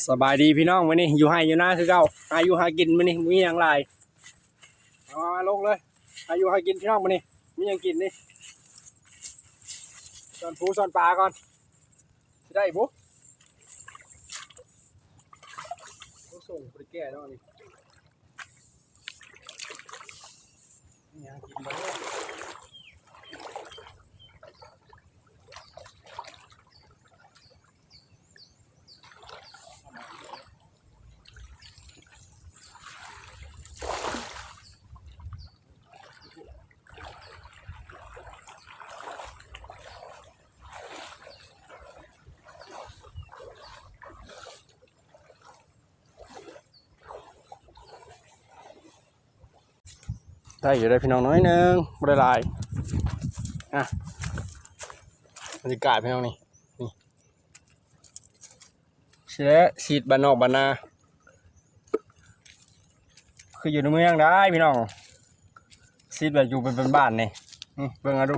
ສະບາຍດີພີ່ນ້ອງ ມື້ນີ້ຢູ່ໄຮ່ຢູ່ນາຄືເກົ່າ ຫາຢູ່ຫາກິນມື້ນີ້ບໍ່ມີຫຍັງຫຼາຍ ເອົາມາລົງເລີຍ ຫາຢູ່ຫາກິນພີ່ນ້ອງ ມື້ນີ້ມີຫຍັງກິນນີ້ ຊ່ອນປູຊ່ອນປາກ່ອນ ຊິໄດ້ບໍ່ ໂອ້ ສົ່ງບໍ່ໄດ້ແກ່ເນາະນີ້. ໄດ້ຢູ່ເດ້ພີ່ນ້ອງ ໜ້ອຍໜຶ່ງ ບໍ່ໄດ້ຫຼາຍ ອ່ະ ບັນຍາກາດພີ່ນ້ອງນີ້ ນີ້ ຊິແລະ ຊີດບ້ານນອກບ້ານນາ ຄືຢູ່ໃນເມືອງໄດ໋ພີ່ນ້ອງ ຊີດແບບຢູ່ເປັນບ້ານໆ ນີ້ ນີ້ ເບິ່ງເອົາດູ